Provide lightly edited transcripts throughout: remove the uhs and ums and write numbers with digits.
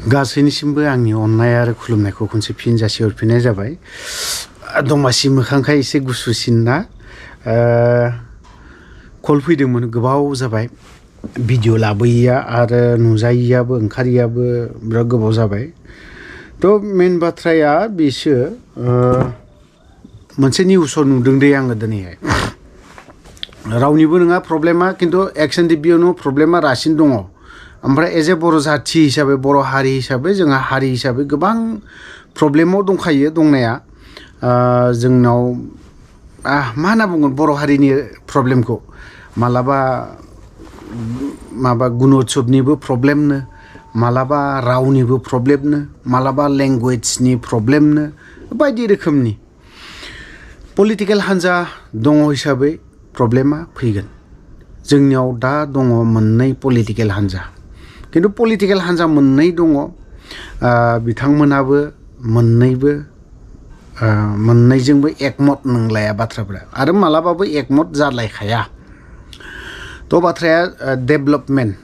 गासैनिसिमबो आंनि अननाय आरो खुलुमनायखौ खनसे फिन जासिहरफिननाय जाबाय। दमासि मोखांखाय एसे गुसुसिन ना कल फैदोंमोन गोबाव जाबाय भिडिअ लाबोयैया आरो नुजायैयाबो ओंखारियाबो बिराद गोबाव जाबाय। थ' मेन बाथ्राया बेसो मोनसे निउसाव नुदों दे आङो दिनैहाय रावनिबो नङा प्रब्लेमा खिन्थु एक्स एनडिएफबि प्रब्लेमा रासिन दङ। ओमफ्राय एज ए बर' जाथि हिसाबै बर' हारि हिसाबै जोंहा हारि हिसाबै गोबां प्रब्लेमाव दंखायो दंनाया जोंनाव मा होनना बुंगोन बर' हारिनि प्रब्लेमखौ मालाबा माबा गुण'त्सबनिबो प्रब्लेमनो मालाबा रावनिबो प्रब्लेमनो मालाबा लेंगुवेजनि प्रब्लेमनो बायदि रोखोमनि पलिटिकेल हान्जा दङ हिसाबै प्रब्लेमा फैगोन। जोंनियाव दा दङ मोननै पलिटिकेल हान्जा खिन्थु पलिटिकेल हान्जा मोननै दङ बिथांमोनाबो मोननैजोंबो एकमत नंलाया बाथ्राफोरा आरो मालाबाबो एकमत जालायखाया। थ' बाथ्राया डेभेलपमेन्ट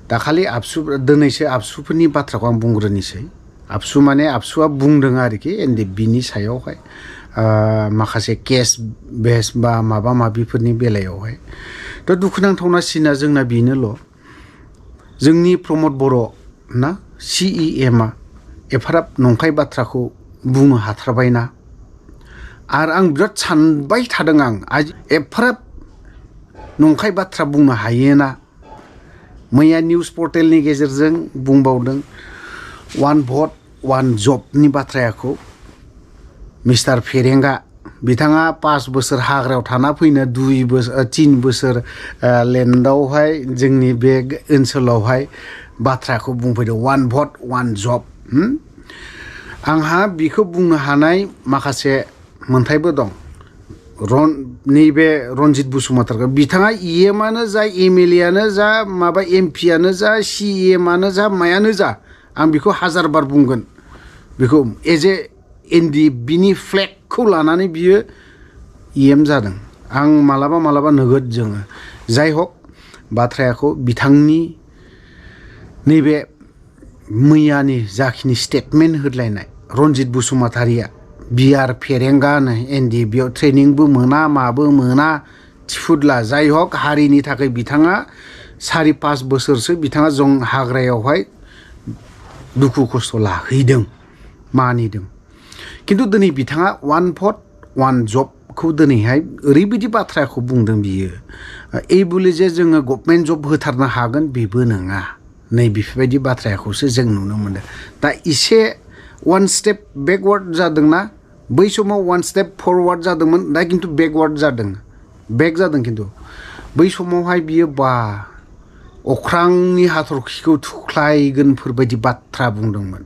दाखालि आबसु दिनैसो आबसुफोरनि बाथ्राखौ आं बुंग्रोनोसै। आबसु माने आबसुआ बुंदों आरोखि एनडिएफबिनि सायावहाय माखासे केस बेस बा माबा माबिफोरनि बेलायावहाय। थ' दुखुनांथावना सिना जोंना बेनोल' जोंनि प्रमद बर' ना CEMआ एफाराब नंखाय बाथ्राखौ बुंनो हाथारबायना आरो आं बिराद सानबाय थादों आं एफाराब नंखाय बाथ्रा बुंनो हायोना। मैया निउस पर्टेलनि गेजेरजों बुंबावदों वान भट वान जबनि बाथ्राखौ मिस्टार फेरेंगा बिथाङा 5 बोसोर हाग्रायाव थाना फैनो 3 बोसोर लेन्डआवहाय जोंनि बे ओनसोलावहाय बाथ्राखौ बुंफैदों वान भट वान जब। आंहा बेखौ बुंनो हानाय माखासे मोन्थायबो दं। नैबे रनजित बसुमतारीखौ बिथाङा EMआनो जा MLAआनो जा माबा MPआनो जा CEMआनो जा मायानो जा आं बेखौ 1000 बार बुंगोन बेखौ एज ए एनडिएफबिनि फ्लेगखौ लानानै बियो EM जादों। आं मालाबा नोगोद जोङो जाय हक बाथ्राखौ बिथांनि नैबे मैयानि जाखिनि स्टेटमेन्ट होलायनाय रनजित बसुमतारीया बिआर फेरेंगानो एनडिएफबियाव ट्रेनिंबो मोना माबो मोना थिफुदला जाय हक हारिनि थाखाय बिथाङा 4-5 बोसोरसो बिथाङा जं हाग्रायावहाय दुखु खस्थ' लाहैदों मानिदों। खिन्थु दिनै बिथाङा वान भट वान जबखौ दिनैहाय ओरैबायदि बाथ्राखौ बुंदों बियो এই বুলি जे जोङो गभर्नमेन्ट जब होथारनो हागोन बेबो नङा। नै बेफोरबायदि बाथ्राखौसो जों नुनो मोनो। दा एसे वान स्टेप बेकवार्ड जादोंना बै समाव वान स्टेप फरवार्ड जादोंमोन दा खिन्थु बेकवार्ड जादों बेक जादों। खिन्थु बै समावहाय बियो बा अख्रांनि हाथरखिखौ थुख्लायगोनफोरबायदि बाथ्रा बुंदोंमोन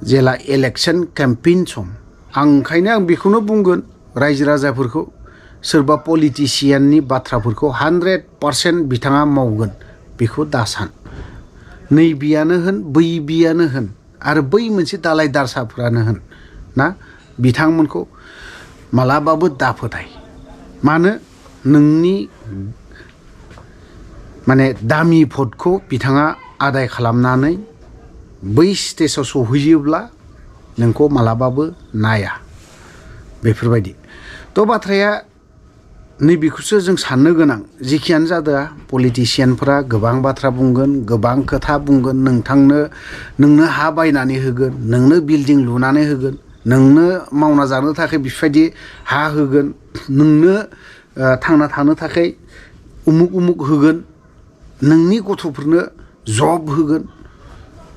जेला इलेक्शन केम्पेइन सम। ओंखायनो आं बेखौनो बुंगोन रायजो राजाफोरखौ सोरबा पलिटिसियाननि बाथ्राफोरखौ 100% बिथाङा मावगोन बेखौ दासान। नैबियानो होन बैबियानो होन आरो बै मोनसे दालाय दारसाफ्रानो होन ना बिथांमोनखौ मालाबाबो दाफोथाय। मानो नोंनि माने दामि भटखौ बिथाङा आदाय खालामनानै बै स्टेजाव सहैयोब्ला नोंखौ मालाबाबो नाया बेफोरबायदि। थ' बाथ्राया नैबेखौसो जों साननो गोनां। जेखियानो जादोआ पलिटिसियानफोरा गोबां बाथ्रा बुंगोन गोबां खोथा बुंगोन नोंनो हा बायनानै होगोन नोंनो बिल्डिं लुनानै होगोन नोंनो मावना जानो थाखाय बेफोरबायदि हा होगोन नोंनो थांना थानो थाखाय उमुक होगोन नोंनि गथ'फोरनो जब होगोन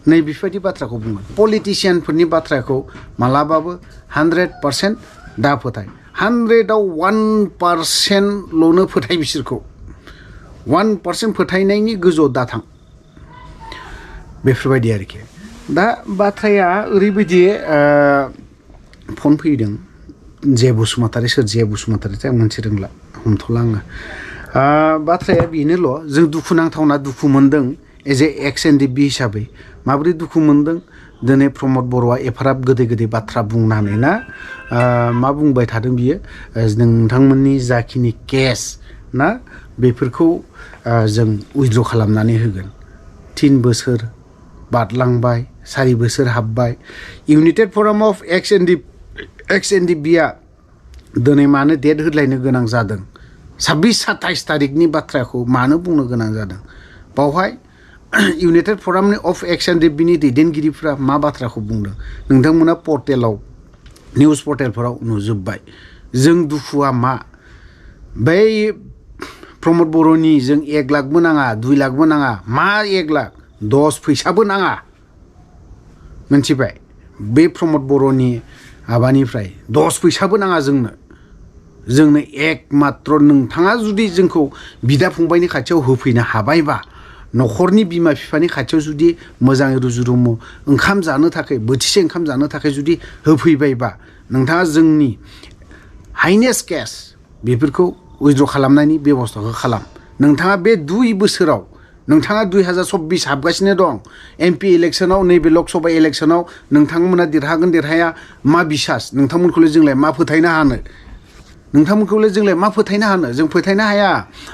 नै बेफोरबायदि बाथ्राखौ बुंगोन। पलिटिसियानफोरनि बाथ्राखौ मालाबाबो 100% दा फोथाय। 100आव 1%ल'नो फोथाय बिसोरखौ 1% फोथायनायनि गोजौआव दाथां बेफोरबायदि आरोखि। दा बाथ्राया ओरैबायदि फन फैदों जे बसुमतारी सोर जे बसुमतारी आं मोनसे रोंला हमथ'ला आङो। बाथ्राया बेनोल' जों दुखुनांथावना दुखु मोनदों एज ए एक्स एनडिएफबि हिसाबै माबोरै दुखु मोनदों दिनै प्रमद बर'आ एफाराब गोदै बाथ्रा बुंनानै ना मा बुंबाय थादों बियो नोंथांमोननि जाखिनि केस ना बेफोरखौ जों उइथड्र खालामनानै होगोन 3 बोसोर बारलांबाय 4 बोसोर हाबबाय इउनाइटेड फराम अफ एक्स-एन-डि-बिआ दिनै मानो डेट होलायनो गोनां जादों 26-27 तारिखनि बाथ्राखौ मानो बुंनो गोनां जादों बावहाय इउनाइटेड फराम अफ एक्स-एन-डि-बिनि दैदेनगिरिफ्रा मा बाथ्राखौ बुंदों नोंथांमोना पर्टेलाव निउज पर्टेलफोराव नुजोब्बाय जों दुखुआ मा बै प्रमद बर'नि जों 1 लाखबो नाङा 2 लाखबो नाङा मा 1 लाख 10 फैसाबो नाङा मिन्थिबाय बे प्रमद बर'नि माबानिफ्राय 10 फैसाबो नाङा जोंनो एकमात्र नोंथाङा जुदि जोंखौ बिदा फंबायनि खाथियाव होफैनो हाबायबा न'खरनि बिमा बिफानि खाथियाव जुदि मोजाङै रुजु-रुमु ओंखाम जानो थाखाय बोथिसे ओंखाम जानो थाखाय जुदि होफैबायबा नोंथाङा जोंनि हाइनेस्ट केस बेफोरखौ उइथड्र खालामनायनि बेबस्थाखौ खालाम नोंथाङा बे 2 बोसोराव नोंथाङा 2024 हाबगासिनो दं एमपि इलेक्शनाव नैबे लकसभा इलेक्शनाव नोंथांमोना देरहागोन देरहाया मा बिसास नोंथांमोनखौलाय जोंलाय मा फोथायनो हानो नोंथांमोनखौलाय जोंलाय मा फोथायनो हानो जों फोथायनो हाया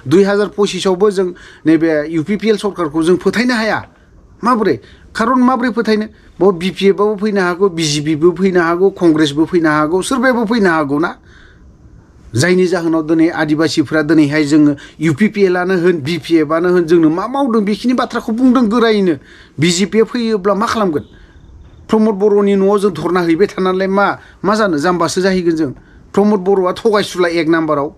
2025आवबो जों नैबे इउपिपिएल सरकारखौ जों फोथायनो हाया माबोरै खारन माबोरै फोथायनो बाव बिपिएफआबो फैनो हागौ बिजेपिबो फैनो हागौ कंग्रेसबो फैनो हागौ सोरबाबो फैनो हागौ ना जायनि जाहोनाव दिनै आदिबासिफ्रा दिनैहाय जोङो इउपिपिएलआनो होन बिपिएफआनो होन जोंनो मा मावदों बेखिनि बाथ्राखौ बुंदों गोरायैनो बिजेपिआ फैयोब्ला मा खालामगोन प्रमद बर'नि न'आव जों धरना हैबाय थानानैलाय मा जानो जाम्बासो जाहैगोन जों प्रमद बर'आ थगायसुला 1 नाम्बाराव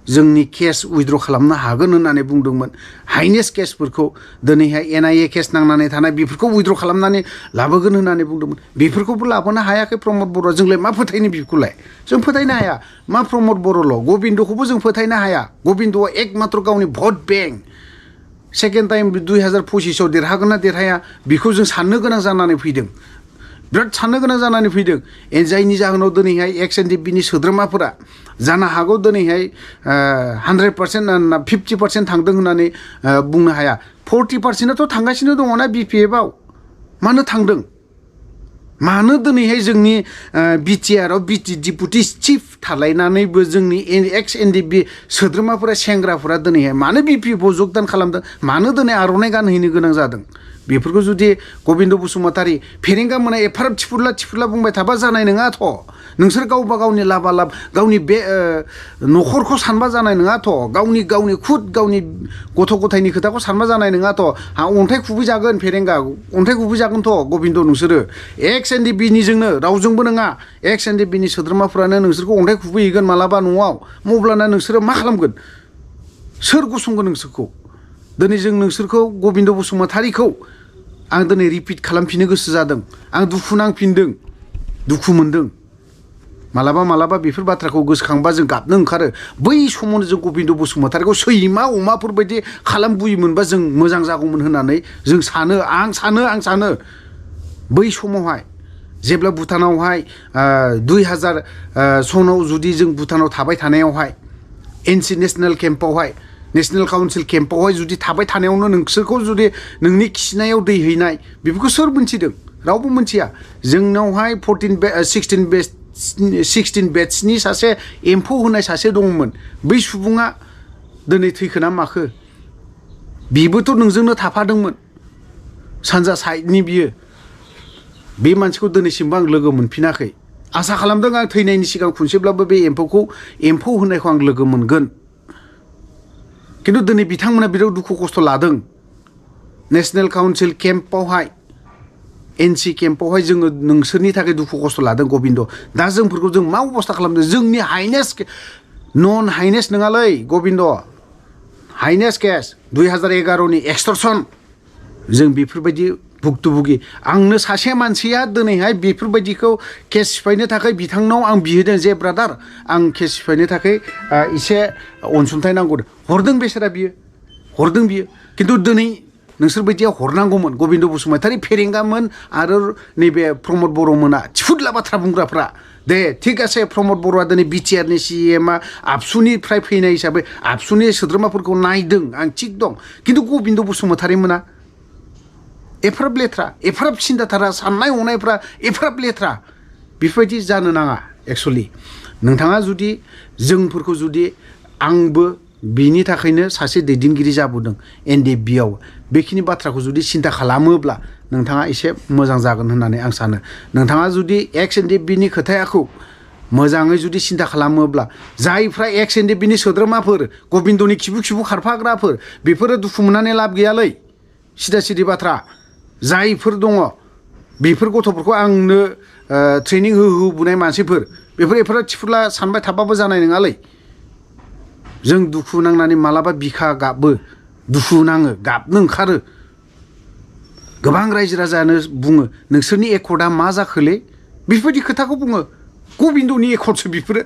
जोंनि केस उइथड्र खालामनो हागोन होननानै बुंदोंमोन हाइनेस्ट केसफोरखौ दिनैहाय एनआइए केस नांनानै थानाय बेफोरखौ उइथड्र खालामनानै लाबोगोन होननानै बुंदोंमोन बेफोरखौबो लाबोनो हायाखै प्रमद बर'आ जोंलाय मा फोथायनो बेखौलाय जों फोथायनो हाया मा प्रमद बर'ल' गबिन्दखौबो जों फोथायनो हाया गबिन्दआ एकमात्र गावनि भट बेंक सेकेन्ड टाइम 2025आव देरहागोन ना देरहाया बेखौ जों साननो गोनां जानानै फैदों बिराद साननो गोनां जानानै फैदों जायनि जाहोनाव दिनैहाय एक्स-एन-डि-बिनि सोद्रोमाफोरा जानो हागौ दिनैहाय 100% 50% थांदों होननानै बुंनो हाया 40%आथ' थांगासिनो दङ ना बिपिएफआव मानो थांदों मानो दिनैहाय जोंनि बिटिआरआव डिपुटि चिफ थालायनानैबो जोंनि एक्स-एन-डि-बि सोद्रोमाफोरा सेंग्राफोरा दिनैहाय मानो बिपिएफआव जगदान खालामदों मानो दिनै आर'नाइ गानहैनो गोनां जादों बेफोरखौ जुदि गबिन्द बसुमतारी फेरेंगा मोना एफाराब थिफुरला बुंबाय थाबा जानाय नङाथ' नोंसोर गावबा गावनि लाबा लाब गावनि बे न'खरखौ सानबा जानाय नङाथ' गावनि खुद गावनि गथ' गथायनि खोथाखौ सानबा जानाय नङाथ' अन्थाइ खुबैजागोन फेरेंगा अन्थाइ खुबैजागोनथ' गबिन्द नोंसोरो एक्स-एन-डि-बिनिजोंनो रावजोंबो नङा एक्स-एन-डि-बिनि सोद्रोमाफोरानो नोंसोरखौ अन्थाइ खुबैहैगोन मालाबा न'आव अब्लाना नोंसोरो मा खालामगोन सोर गसंगोन नोंसोरखौ दिनै जों नोंसोरखौ गबिन्द बसुमतारीखौ आं दिनै रिपिट खालामफिननो गोसो जादों आं दुखु नांफिनदों दुखु मोनदों मालाबा बेफोर बाथ्राखौ गोसोखांबा जों गाबनो ओंखारो बै समावनो जों गबिन्द बसुमतारीखौ सैमा अमाफोरबायदि खालामबोयोमोनबा जों मोजां जागौमोन होननानै जों आं सानो बै समावहाय जेब्ला भुटानावहाय 2000 सनाव जुदि जों भुटानाव थाबाय थानायावहाय एनसि नेसनेल केम्पआवहाय नेशनेल काउन्सिल केम्पआवहाय जुदि थाबाय थानायावनो नोंसोरखौ जुदि नोंनि खिनायाव दै हैनाय बेफोरखौ सोर मोनथिदों रावबो मोनथिया जोंनावहाय 16 बेट्सनि सासे एम्फौ होनाय सासे दंमोन बै सुबुङा दिनै थैखोना माखो बिबोथ' नोंजोंनो थाफादोंमोन सानजा साइडनि बियो बे मानसिखौ दिनैसिमबो आं लोगो मोनफिनाखै आसा खालामदों आं थैनायनि सिगां खनसेब्लाबो बे एम्फौ होनायखौ आं लोगो मोनगोन खिन्थु दिनै बिथांमोना बिराद दुखु खस्थ' लादों नेशनेल काउन्सिल केम्पआवहाय एनसि केम्पआवहाय जोङो नोंसोरनि थाखाय दुखु खस्थ' लादों गबिन्द दा जोंफोरखौ जों मा अबस्था खालामदों जोंनि हाइनेस्ट नन हाइनेस्ट नङालै गबिन्द हाइनेस्ट केस 2011नि एक्सटर्सन जों बेफोरबायदि भुक्तभुगि आंनो सासे मानसिया दिनैहाय बेफोरबायदिखौ केस सिफायनो थाखाय बिथांनाव आं बिहैदों जे ब्रादार आं केस सिफायनो थाखाय एसे अनसुंथाइ नांगौ हरदों बेसेरा बियो खिन्थु दिनै नोंसोर बायदिया हरनांगौमोन गबिन्द बसुमतारी फेरेंगामोन आरो नैबे प्रमद बर'मोना थिफुदला बाथ्रा बुंग्राफ्रा दे थिग আছে प्रमद बर'आ दिनै बिटिआरनि सिएमआ आबसुनिफ्राय फैनाय हिसाबै आबसुनि सोद्रोमाफोरखौ नायदों आं थिग दं खिन्थु गबिन्द बसुमतारी मोना एफाराब लेथ्रा एफाराब सिन्थाधारा साननाय हनायफ्रा एफाराब लेथ्रा बेफोरबायदि जानो नाङा एक्सुअलि नोंथाङा जुदि जोंफोरखौ जुदि आंबो बिनि थाखायनो सासे दैदेनगिरि जाबोदों एनडिएफबिआव बेखिनि बाथ्राखौ जुदि सिन्था खालामोब्ला नोंथाङा एसे मोजां जागोन होननानै आं सानो नोंथाङा जुदि एक्स एनडिएफबिनि खोथाखौ मोजाङै जुदि सिन्था खालामोब्ला जायफ्रा एक्स एनडिएफबिनि सोद्रोमाफोर गबिन्दनि खिबु खिबु खारफाग्राफोर बेफोरो दुखु मोननानै लाब गैयालै सिदा सिदि बाथ्रा जायफोर दङ बेफोर गथ'फोरखौ आंनो ट्रेनिं होबोनाय मानसिफोर बेफोर थिफुला सानबाय थाबाबो जानाय नङालै जों दुखु नांनानै मालाबा बिखा गाबो दुखु नाङो गाबनो ओंखारो गोबां रायजो राजायानो बुङो नोंसोरनि एकर्डआ मा जाखोलै बेफोरबायदि खोथाखौ बुङो गबिन्दनि एकर्डसो बेफोरो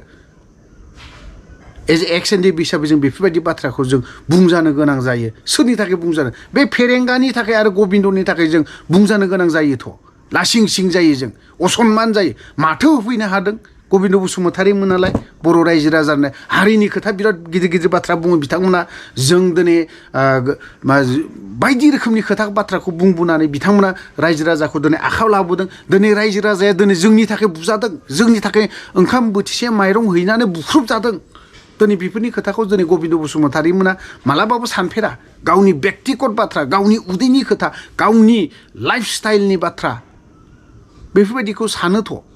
एज एक्स एनडिएफबि हिसाबै जों बेफोरबायदि बाथ्राखौ जों बुंजानो गोनां जायो सोरनि थाखाय बुंजानो बे फेरेंगानि थाखाय आरो गबिन्दनि थाखाय जों बुंजानो गोनां जायोथ' लासिं सिं जायो जों असनमान जायो माथो होफैनो हादों गबिन्द बसुमतारी मोनालाय बर' रायजो राजानो हारिनि खोथा बिराद गिदिर गिदिर बाथ्रा बुङो बिथांमोना जों दिनै बायदि रोखोमनि खोथा बाथ्राखौ बुंबोनानै बिथांमोना रायजो राजाखौ दिनै आखायाव लाबोदों दिनै रायजो राजाया दिनै जोंनि थाखाय बुजादों जोंनि थाखाय ओंखाम बोथिसे माइरं हैनानै बुख्रुबजादों दिनै बेफोरनि खोथाखौ दिनै गबिन्द बसुमतारी मोना मालाबाबो सानफेरा गावनि बेक्तिगत बाथ्रा गावनि उदैनि खोथा गावनि लाइफ स्टाइलनि बाथ्रा बेफोरबायदिखौ सानोथ'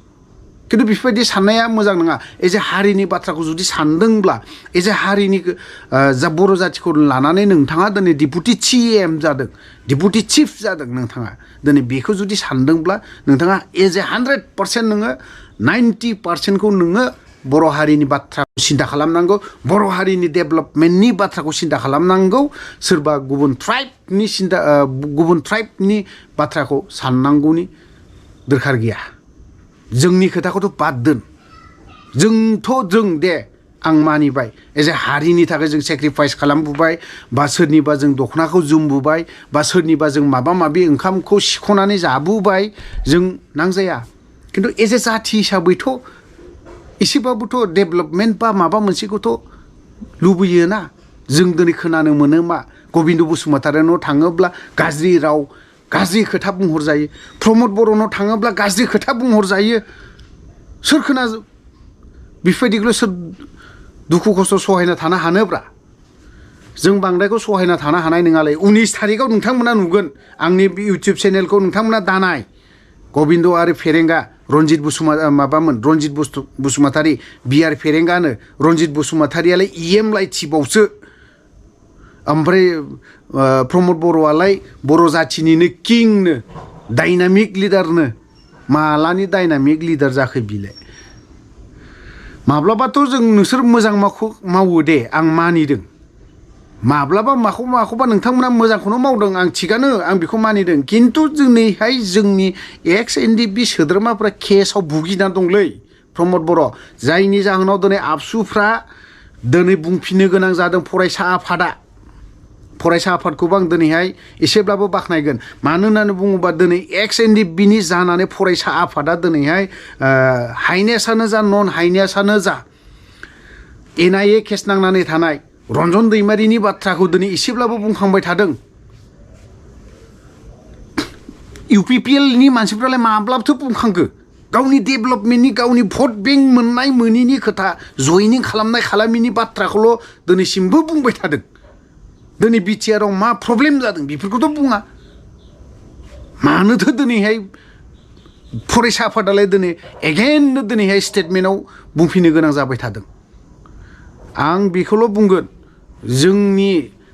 खिन्थु बेफोरबायदि साननाया मोजां नङा एज ए हारिनि बाथ्राखौ जुदि सानदोंब्ला एज ए हारिनि जा बर' जाथिखौ लानानै नोंथाङा दिनै डिपुटि CM जादों डिपुटि चिफ जादों नोंथाङा दिनै बेखौ जुदि सानदोंब्ला नोंथाङा एज ए 100% नोङो 90%खौ नोङो बर' हारिनि बाथ्राखौ सिन्था खालामनांगौ बर' हारिनि डेभेलपमेन्टनि बाथ्राखौ सिन्था खालामनांगौ सोरबा गुबुन ट्राइबनि बाथ्राखौ साननांगौनि दरखार गैया जोंनि खोथाखौथ' बाद दोन जों दे आं मानिबाय एज ए हारिनि थाखाय जों सेक्रिफाइस खालामबोबाय बा सोरनिबा जों दखनाखौ जोमबोबाय बा सोरनिबा जों माबा माबि ओंखामखौ सिख'नानै जाबोबाय जों नांजाया खिन्थु एज ए जाथि हिसाबैथ' एसेबाबोथ' डेभेलपमेन्ट बा माबा मोनसेखौथ' लुबैयोना जों दिनै खोनानो मोनो मा गबिन्द बसुमतारीनाव थाङोब्ला गाज्रि राव गाज्रि खोथा बुंहरजायो प्रमद बर'नाव थाङोब्ला गाज्रि खोथा बुंहरजायो सोर खोना बेफोरबायदिखौल' सोर दुखु खस्थ' सहायना थानो हानोब्रा जों बांद्रायखौ सहायना थानो हानाय नङालै 19 थारिखआव नोंथांमोना नुगोन आंनि इउटुब चेनेलखौ नोंथांमोना दानाय गबिन्द आरो फेरेंगा रनजित बसुमतारी बिआर फेरेंगानो रनजित बसुमतारीयालाय EM लाइथिबावसो ओमफ्राय प्रमद बर'आलाय बर' जाथिनिनो किंनो डाइनामिक लिडारनो मालानि डाइनामिक लिडार जाखो बिलाय माब्लाबाथ' जों नोंसोर मोजां मावो दे आं मानिदों माब्लाबा माखौबा नोंथांमोना मोजांखौनो मावदों आं थिगानो आं बेखौ मानिदों खिन्थु दिनैहाय जोंनि एक्स एनडिएफबि सोद्रोमाफ्रा केसाव भुगिना दंलै प्रमद बर' जायनि जाहोनाव दिनै आबसुफ्रा दिनै बुंफिननो गोनां जादों फरायसा आफादखौबो आं दिनैहाय एसेब्लाबो बाख्नायगोन मानो होननानै बुङोबा दिनै एक्स एनडिएफबिनि जानानै फरायसा आफादा दिनैहाय हाइनेसआनो जा नन हाइनेसआनो जा NIA केस नांनानै थानाय रन्जन दैमारिनि बाथ्राखौ दिनै एसेब्लाबो बुंखांबाय थादों UPPLनि मानसिफ्रालाय माब्लाबाथ' बुंखांखो गावनि डेभेलपमेन्टनि गावनि भट बेंक मोननाय मोनिनि खोथा जयनिं खालामनाय खालामिनि बाथ्राखौल' दिनैसिमबो बुंबाय थादों दिनै बिटिआरआव मा प्रब्लेम जादों बेफोरखौथ' बुङा मानोथो दिनैहाय फरायसा आफादालाय दिनै एगेननो दिनैहाय स्टेटमेन्टआव बुंफिननो गोनां जाबाय थादों आं बेखौल' बुंगोन जोंनि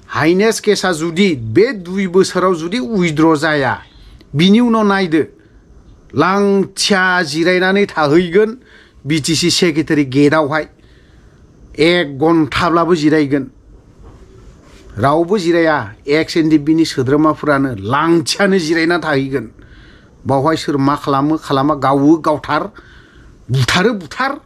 हाइनेस केसा जुदि बे 2 बोसोराव जुदि उइथड्र जाया बिनि उनाव नायदो लांथिया जिरायनानै थाहैगोन BTC सेक्रेटारि गेटआवहाय 1 घन्टाब्लाबो जिरायगोन रावबो जिराया एक्स एनडिएफबिनि सोद्रोमाफोरानो लांथियानो जिरायना थाहैगोन बावहाय सोर मा खालामा गावो गावथार बुथार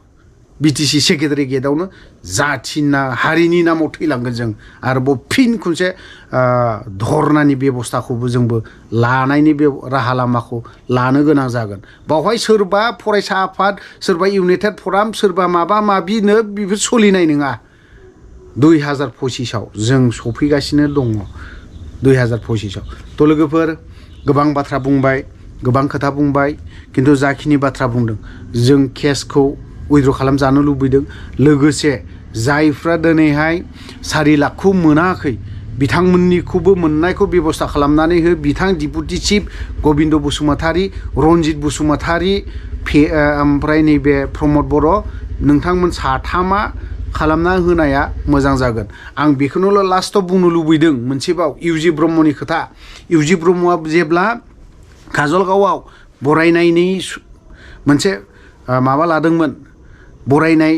BTC सेक्रेटारि गेटआवनो जाथिना हारिनि नामाव थैलांगोन जों आरोबाव फिन खनसे धरनानि बेबस्थाखौबो जोंबो लानायनि राहा लामाखौ लानो गोनां जागोन बावहाय सोरबा फरायसा आफाद सोरबा इउनाइटेड फराम सोरबा माबा माबिनो बेफोर सोलिनाय नङा 2025आव जों सफैगासिनो दङ 2025आव थ' लोगोफोर गोबां बाथ्रा बुंबाय गोबां खोथा बुंबाय खिन्थु जाखिनि बाथ्रा बुंदों जों केसखौ उइथड्र खालामजानो लुबैदों लोगोसे जायफ्रा दिनैहाय 4 लाखखौ मोनाखै बिथांमोननिखौबो मोननायखौ बेबस्था खालामनानै हो बिथां डिपुटि चिफ गबिन्द बसुमतारी रनजित बसुमतारी ओमफ्राय नैबे प्रमद बर' नोंथांमोन साथामा खालामना होनाया मोजां जागोन आं बेखौनोल' लास्टआव बुंनो लुबैदों मोनसेबाव इउजि ब्रह्मनि खोथा इउजि ब्रह्मआ जेब्ला काजलगावआव बरायनायनि मोनसे माबा लादोंमोन बरायनाय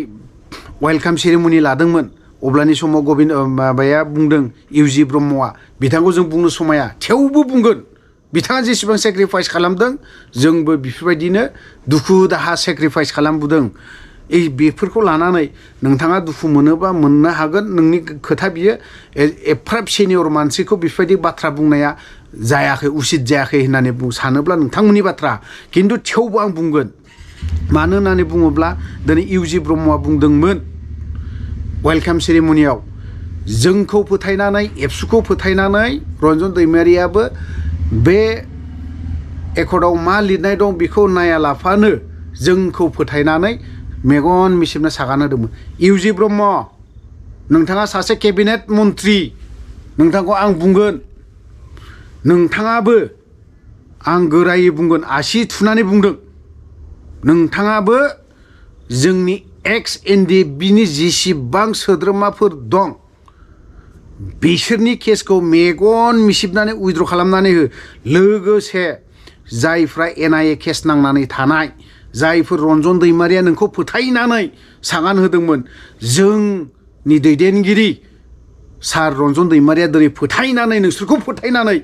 वेलकाम सेरेमनि लादोंमोन अब्लानि समाव गबिन्द माबाया बुंदों इउजि ब्रह्मआ बिथांखौ जों बुंनो समाया थेवबो बुंगोन बिथाङा जेसेबां सेक्रिफाइस खालामदों जोंबो बेफोरबायदिनो दुखु दाहा सेक्रिफाइस खालामबोदों बेफोरखौ लानानै नोंथाङा दुखु मोनोबा मोननो हागोन नोंनि खोथा बियो एफाराब सिनियर मानसिखौ बेफोरबायदि बाथ्रा बुंनाया जायाखै उसित जायाखै होननानै सानोब्ला नोंथांमोननि बाथ्रा खिन्थु थेवबो आं बुंगोन मानो होननानै बुङोब्ला दिनै इउजि ब्रह्मआ बुंदोंमोन वेलकाम सेरेमनियाव जोंखौ फोथायनानै एबसुखौ फोथायनानै रन्जन दैमारियाबो बे एकर्डआव मा लिरनाय दं बेखौ नायालाफानो जोंखौ फोथायनानै मेगन मिसिबना सागान होदोंमोन इउजि ब्रह्म नोंथाङा सासे केबिनेट मन्त्रि नोंथांखौ आं बुंगोन नोंथाङाबो आं गोरायै बुंगोन आसि थुनानै बुंदों नोंथाङाबो जोंनि एक्स एनडिएफबिनि जेसेबां सोद्रोमाफोर दं बिसोरनि केसखौ मेगन मिसिबनानै उइद्र' खालामनानै हो लोगोसे जायफ्रा एनआइए केस नांनानै थानाय जायफोर रन्जन दैमारिया नोंखौ फोथायनानै सागान होदोंमोन जोंनि दैदेनगिरि सार रन्जन दैमारिया दिनै फोथायनानै नोंसोरखौ फोथायनानै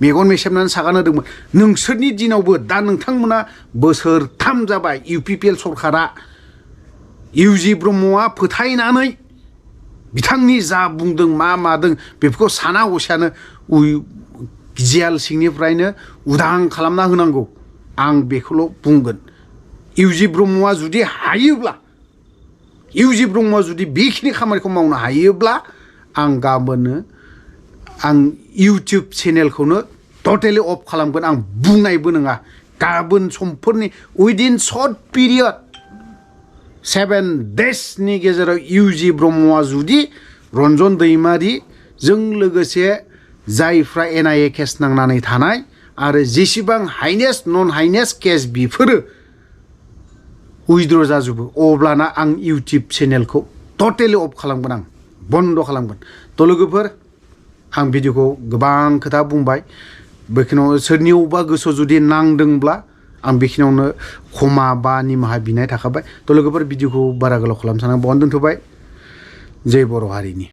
मेगन मेसेबनानै सागान होदोंमोन नोंसोरनि दिनावबो दा नोंथांमोना बोसोरथाम जाबाय इउपिपिएल सरकारा इउजि ब्रह्मआ फोथायनानै बिथांनि जा बुंदों मा मादों बेफोरखौ साना हसियानो जेल सिंनिफ्रायनो उदां खालामना होनांगौ आं बेखौल' बुंगोन इउजि ब्रह्मआ जुदि हायोब्ला इउजि ब्रह्मआ जुदि बेखिनि खामानिखौ मावनो हायोब्ला आं गाबोननो आं इउटुब चेनेलखौनो टटेलि अफ खालामगोन आं बुंनायबो नङा गाबोन समफोरनि उइदिन सर्ट पिरियड 7 daysनि गेजेराव इउजि ब्रह्मआ जुदि रन्जन दैमारिजों लोगोसे जायफ्रा एनआइए केस नांनानै थानाय आरो जेसेबां हाइनेस नन हाइनेस केस बेफोरो उइद्र' जाजोबो अब्लाना आं इउटुब चेनेलखौ टटेलि अफ खालामगोन आं बन्द' खालामगोन थ' लोगोफोर आं भिडिअखौ गोबां खोथा बुंबाय बेखिनियाव सोरनियावबा गोसोआव जुदि नांदोंब्ला आं बेखिनियावनो क्षमा बा निमाहा बिनाय थाखाबाय थ' लोगोफोर भिडिअखौ बारा गोलाव खालामनो साना बावनो दोनथ'बाय जय बर' हारिनि